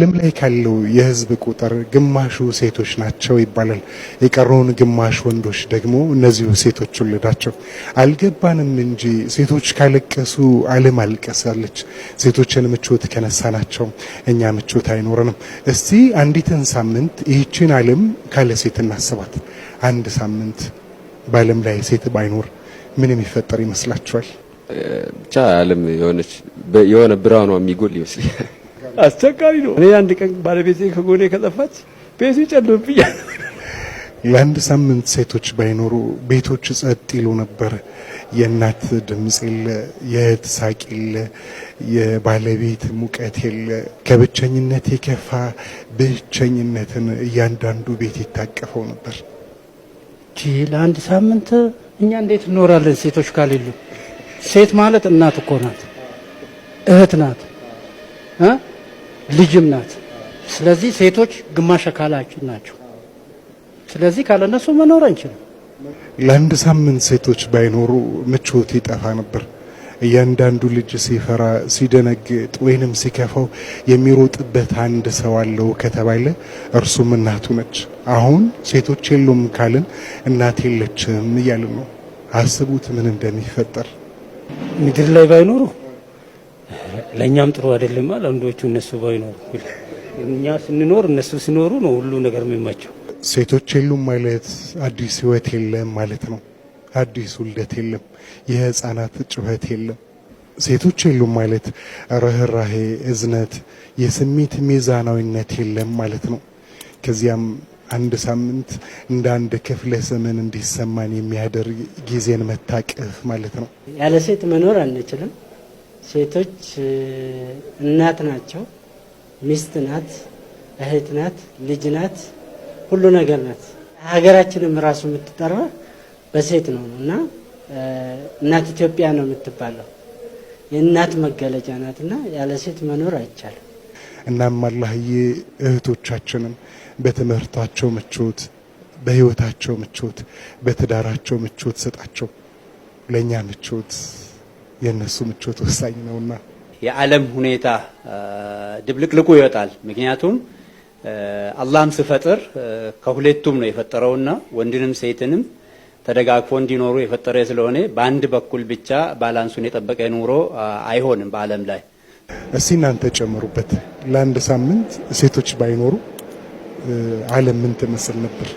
ዓለም ላይ ካለው የህዝብ ቁጥር ግማሹ ሴቶች ናቸው ይባላል። የቀረውን ግማሽ ወንዶች ደግሞ እነዚሁ ሴቶች ወለዳቸው። አልገባንም እንጂ ሴቶች ካለቀሱ ዓለም አልቀሳለች። ሴቶችን ምቾት ከነሳናቸው እኛ ምቾት አይኖረንም። እስቲ አንዲትን ሳምንት ይህችን ዓለም ካለ ሴት እናስባት። አንድ ሳምንት በዓለም ላይ ሴት ባይኖር ምን የሚፈጠር ይመስላችኋል? ብቻ ዓለም የሆነች የሆነ ብርሃኗ የሚጎል ይመስለኛል። አስቸጋሪ ነው። እኔ አንድ ቀን ባለቤቴ ከጎኔ ከጠፋች ቤቱ ይጨልምብኛል። ለአንድ ሳምንት ሴቶች ባይኖሩ ቤቶች ጸጥ ይሉ ነበር። የእናት ድምፅ የለ፣ የእህት ሳቅ የለ፣ የባለቤት ሙቀት የለ። ከብቸኝነት የከፋ ብቸኝነትን እያንዳንዱ ቤት ይታቀፈው ነበር። ለአንድ ሳምንት እኛ እንዴት እንኖራለን ሴቶች ካሌሉ? ሴት ማለት እናት እኮ ናት፣ እህት ናት፣ ልጅም ናት። ስለዚህ ሴቶች ግማሽ አካላችን ናቸው። ስለዚህ ካለነሱ መኖር አንችልም። ለአንድ ሳምንት ሴቶች ባይኖሩ ምቾት ይጠፋ ነበር። እያንዳንዱ ልጅ ሲፈራ፣ ሲደነግጥ ወይንም ሲከፋው የሚሮጥበት አንድ ሰው አለው ከተባለ እርሱም እናቱ ነች። አሁን ሴቶች የሉም ካልን እናት የለችም እያልን ነው። አስቡት ምን እንደሚፈጠር። ምድር ላይ ባይኖሩ ለእኛም ጥሩ አይደለም። ለወንዶቹ እነሱ ባይኖሩ እኛ ስንኖር እነሱ ሲኖሩ ነው ሁሉ ነገር የሚመቸው። ሴቶች የሉም ማለት አዲስ ሕይወት የለም ማለት ነው። አዲስ ውልደት የለም። የህፃናት ጩኸት የለም። ሴቶች የሉም ማለት ርህራሄ፣ እዝነት፣ የስሜት ሚዛናዊነት የለም ማለት ነው። ከዚያም አንድ ሳምንት እንደ አንድ ክፍለ ዘመን እንዲሰማን የሚያደርግ ጊዜን መታቀፍ ማለት ነው። ያለ ሴት መኖር አንችልም። ሴቶች እናት ናቸው፣ ሚስት ናት፣ እህት ናት፣ ልጅ ናት፣ ሁሉ ነገር ናት። ሀገራችንም ራሱ የምትጠራ በሴት ነው እና እናት ኢትዮጵያ ነው የምትባለው። የእናት መገለጫ ናት እና ያለ ሴት መኖር አይቻልም። እናም አላህዬ እህቶቻችንን በትምህርታቸው ምቾት፣ በህይወታቸው ምቾት፣ በትዳራቸው ምቾት ስጣቸው። ለእኛ ምቾት የእነሱ ምቾት ወሳኝ ነውና። የዓለም ሁኔታ ድብልቅልቁ ይወጣል። ምክንያቱም አላህም ስፈጥር ከሁለቱም ነው የፈጠረውና ወንድንም ሴትንም ተደጋግፎ እንዲኖሩ የፈጠረ ስለሆነ በአንድ በኩል ብቻ balance ኡን የጠበቀ ኑሮ አይሆንም በዓለም ላይ። እስቲ እናንተ ጨምሩበት። ለአንድ ሳምንት ሴቶች ባይኖሩ ዓለም ምን ትመስል ነበር?